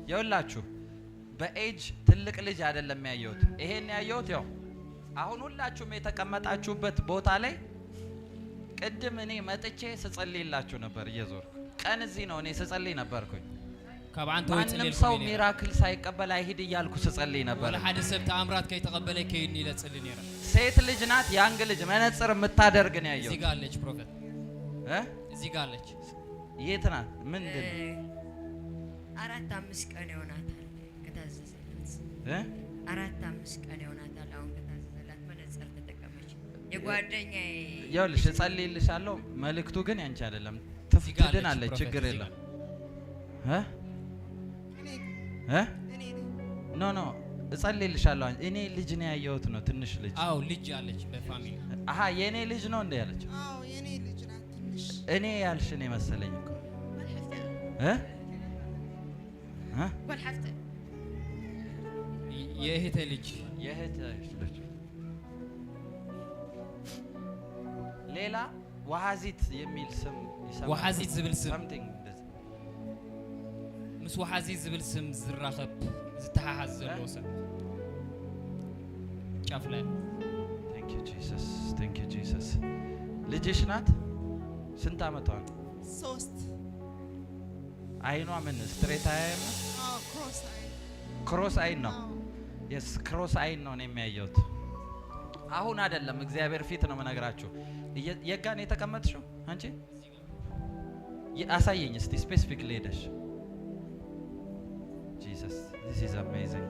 የውላችሁ በ age ትልቅ ልጅ አይደለም ያየሁት። ይሄን ያየሁት ያው አሁን ሁላችሁም የተቀመጣችሁበት ቦታ ላይ ቅድም እኔ መጥቼ ስጸልይላችሁ ነበር እየዞርኩ። ቀን እዚህ ነው እኔ ስጸልይ ነበርኩኝ። ካብ ዓንተ ወይ ማንም ፅልየልኩም ሰው እየ ነይረ። miracle ሳይቀበል አይሂድ እያልኩ ስጸልይ ነበር። ወላ ሓደ ሰብ ተኣምራት ከይተቐበለ ከይድኒ ኢለ ፅሊ ነይረ። ሴት ልጅ ናት፣ young ልጅ መነጽር የምታደርግ ነው እዚህ ያየሁት። ጋ ኣለች prophet። እ? እዚህ ጋ ኣለች። የት ናት? ምንድን ነው? 4-5 ቀን ይሆናታል ከታዘዘላት። እ? 4-5 ቀን ይሆናታል አሁን ከታዘዘላት፣ መነጽር ተጠቀመች። የጓደኛዬ ይኸውልሽ እጸልይልሻለሁ። መልእክቱ ግን ያንቺ አይደለም። እዚህ ጋ አለች ትድናለች፣ prophet፣ ችግር እዚህ የለም። ጋ። እ? እ? No, እጸልይልሻለሁ። እኔ ልጅ ነው ያየሁት ነው፣ ትንሽ ልጅ። አዎ፣ ልጅ አለች በ family። አሀ፣ የእኔ ልጅ ነው እንደ ያለች። አዎ፣ የኔ ልጅ ናት ትንሽ። እኔ ያልሽን የመሰለኝ እኮ። እ እ? የእህቴ ልጅ። የእህትሽ ልጅ። ሌላ ዋሃዚት የሚል ስም ይሰማል። ወሓዚት ዝብል ስም። Something እንደዚህ። ምስ ወሓዚት ዝብል ስም ዝራኸብ ዝተሓሓዝ ዘለዎ ሰብ ጫፍ ላይ። Thank you Jesus. Thank you Jesus. ልጅሽ ናት? ስንት ዓመቷ ነው? 3። አይኗ ምን straight አያይም ነው? አዎ፣ cross eye። Cross አይን ነው። አዎ። Yes, cross አይን ነው እኔ የሚያየሁት። አሁን አይደለም፣ እግዚአብሔር ፊት ነው የምነግራችሁ። የት ጋ ነው የተቀመጥሽው አንቺ? አሳየኝ እስቲ specific ሄደሽ። Jesus, this is amazing።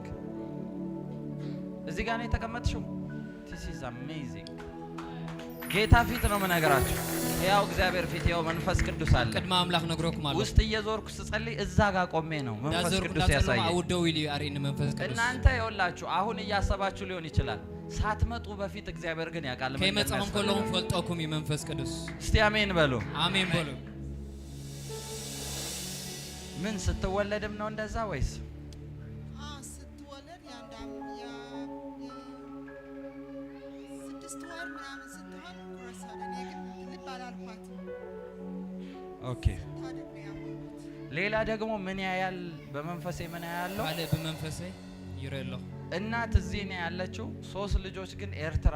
እዚህ ጋር ነው የተቀመጥሽው። This is amazing። ጌታ ፊት ነው የምነግራችሁ። ያው እግዚአብሔር ፊት ያው መንፈስ ቅዱስ አለ። ቅድሚ ኣምላኽ ነግረኩም ኣሎ። ውስጥ እየዞርኩ ስጸልይ እዛ ጋር ቆሜ ነው መንፈስ እንዳዘርኩ ቅዱስ እንዳጸለኹ ያሳየኝ። ኣብኡ ደው ኢሉ እዩ ኣርእኒ መንፈስ ቅዱስ። እናንተ የውላችሁ አሁን እያሰባችሁ ሊሆን ይችላል። ሳትመጡ በፊት እግዚአብሔር ግን ያውቃል ምን ከይመፅኹም እንደሚያስፈልጋችሁ። ከለኹም ፈልጠኩም እዩ መንፈስ ቅዱስ። እስቲ አሜን በሉ። ኣሜን በሉ። ምን ስትወለድም ነው እንደዛ ወይስ? አዎ፣ ስትወለድ የ6 ወር ምናምን ስትሆን cross ሆነ። እኔ ግን ልብ አላልኳትም። ስታድግ ነው ያወቅኩት። ሌላ ደግሞ ምን ያያል? በመንፈሴ ምን ያያለው? ካልእ ብመንፈሰይ ይርኢ ኣለኹ። እናት እዚህ ነው ያለችው፣ ሶስት ልጆች ግን ኤርትራ።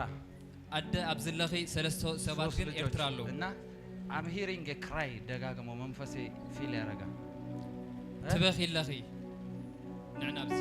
ኣደ ኣብ ዘለኺ ሰለስተ ሰባት ሶስት ግን ልጆች። ኤርትራ ኣለዉ። እና I'm hearing cry ደጋግሞ መንፈሴ feel ያደርጋል። ትበኺ ኣለኺ ንዕና ኣብዚ።